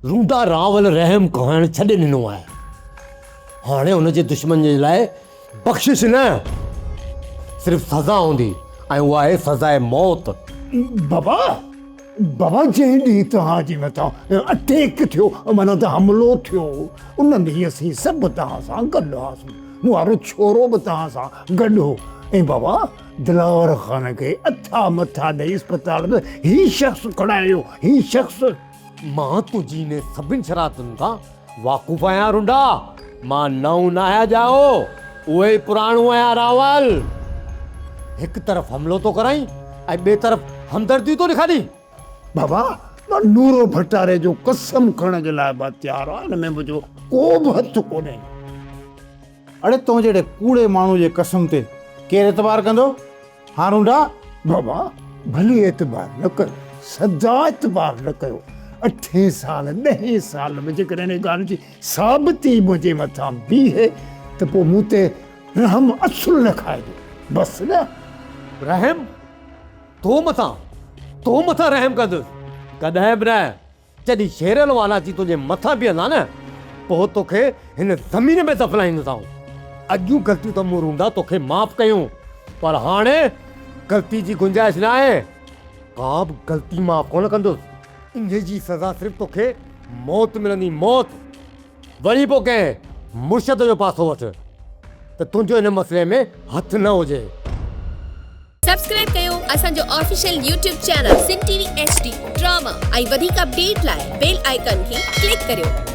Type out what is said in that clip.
روندا راول رحم کائڻ ڇڏي ڏنو آهي. هاڻي هن جي دشمن جي لاء بخشش نه صرف سزا هوندي ۽ اها آهي سزاء موت. بابا بابا جنهن ڏينهن توهان جي مٿان اٽيڪ ٿيو معنيٰ ته حملو ٿيو ان ڏينهن اسين سڀ توهان سان گڏ هئاسون مون وارو ڇورو به توهان سان گڏ هو ۽ بابا دلاور خان کي اٿا مٿا ڏئي اسپتال ۾ هي شخص کڻايو هي شخص. مان تنهنجي انهن سڀن شرارتن کان واقف آهيان رنڊا، مان نئون ناهيان ڄائو، اهو ئي پراڻو آهيان راول. هڪ طرف حملو ٿو ڪرائين ۽ ٻئي طرف همدردي ٿو ڏيکارين. بابا، مان نورو ڀٽاري جو قسم کڻڻ جي لاء به تيار آهيان، ان ۾ منهنجو ڪو به هٿ ڪونهي. اڙي تون جهڙي ڪوڙي ماڻهو جي قسم تي ڪير اعتبار ڪندو؟ ها رونڊا! بابا ڀلي اعتبار نه ڪيو، سدا اعتبار نه ڪيو، اٺين سال ڏهين سال ۾ جيڪڏهن ان ڳالهه جي ثابتي منهنجي مٿان بيهي ته پوء مون تي رحم اصل نه کائجو، بس نه. رحم؟ تو مٿان؟ تو مٿان رحم ڪندس؟ ڪڏهن به نه. جڏهن شيرل والا اچي تنهنجي مٿان بيهندا نه، پوء توکي هن زمين ۾ دفنائيندوسانء. اڳيون غلطيون ته مون روندا توکي معاف ڪيون، پر هاڻي غلطي جي گنجائش ناهي. ڪا به غلطي معاف ڪونه ڪندس. انهيء جي سزا صرف توکي موت ملندي، موت! وري پوء ڪنهن مرشد جو پاسو وٺ ته تنهنجو ان مسئلي ۾ هٿ نه هجي. سبسڪرائب ڪيو اسان جو official YouTube channel Sindh T V H D drama ۽ وڌيڪ اپڊيٽ لاء بيل آئيڪان کي ڪلڪ ڪريو.